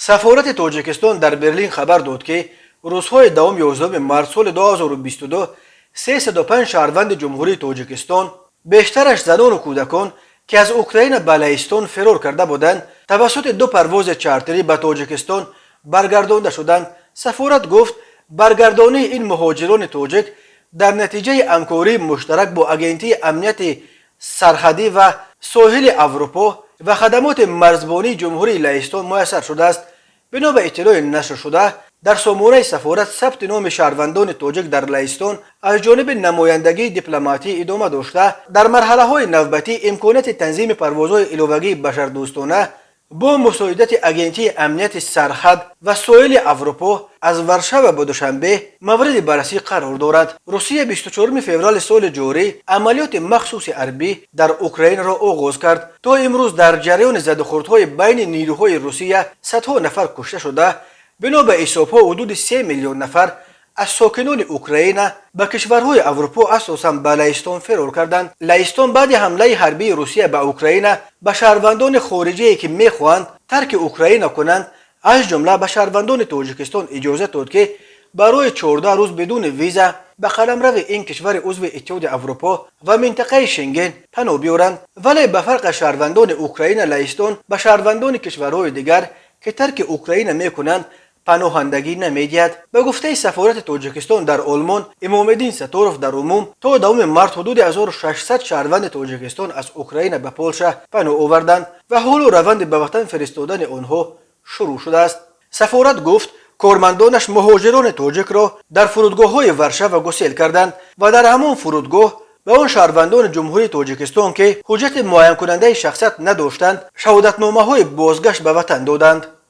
Сафорати Тоҷикистон дар Берлин хабар дод, ки рӯзҳои 10-11 март соли 2022 305 шаҳрванди Ҷумҳурии Тоҷикистон, бештараш занону кӯдакон, ки аз Украина ба Лаҳистон фирор карда буданд, тавассути ду парвози чартерӣ ба Тоҷикистон баргардонда шуданд. Сафорат гуфт, баргардонии ин муҳоҷирони тоҷик дар натиҷаи ҳамкории муштарак бо Агентии амнияти сарҳадӣ ва соҳили Аврупо ва хадамоти марзбонии Ҷумҳурии Лаҳистон муяссар шудааст. Бино ба иттилои нашршуда дар сомонаи сафорат, сабти номи шаҳрвандони тоҷик дар Лаҳистон аз ҷониби намояндагии дипломатӣ идома дошта, дар марҳалаҳои навбатӣ имконияти танзими парвозҳои иловагии башардӯстона бо мусоидати Агентии амнияти сарҳад ва соҳили Аврупо аз Варшава ба Душанбе мавриди баррасӣ қарор дорад. Русия 24 феврали соли ҷорӣ амалиёти махсуси ҳарбӣ дар Украинаро оғоз кард. То имрӯз дар ҷараёни задухӯрдҳои байни нирӯҳои Русия садҳо нафар кушта шуда, бино ба ҳисобҳо ҳудуди 3 миллион нафар аз сокинони Украина ба кишварҳои Аврупо, асосан ба Лаҳистон фирор карданд. Лаҳистон баъди ҳамлаи ҳарбии Русия ба Украина ба шаҳрвандони хориҷие, ки мехоҳанд тарки Украина кунанд, аз ҷумла ба шаҳрвандони Тоҷикистон, иҷозат дод, ки барои 14 рӯз бидуни виза ба қаламрави ин кишвари узви Иттиҳоди Аврупо ва минтақаи Шенген паноҳ биёранд. Вале ба фарқ аз шаҳрвандони Украина, Лаҳистон ба шаҳрвандони кишварҳои дигар, ки тарки Украина мекунанд, паноҳандагӣ намедиҳад. Ба гуфтаи сафорати Тоҷикистон дар Олмон Имомиддин Сатторов, дар умум то 10 март ҳудуди 1600 шаҳрванди Тоҷикистон аз Украина ба Полша паноҳ оварданд ва ҳоло раванди ба ватан фиристодани онҳо шурӯъ шудааст. Сафорат гуфт, кормандонаш муҳоҷирони тоҷикро дар фурудгоҳҳои Варшава гусел карданд ва дар ҳамон фурудгоҳ ба он шаҳрвандони Ҷумҳурии Тоҷикистон, ки ҳуҷҷати муайянкунандаи шахсият надоштанд, шаҳодатномаҳои бозгашт ба ватан доданд.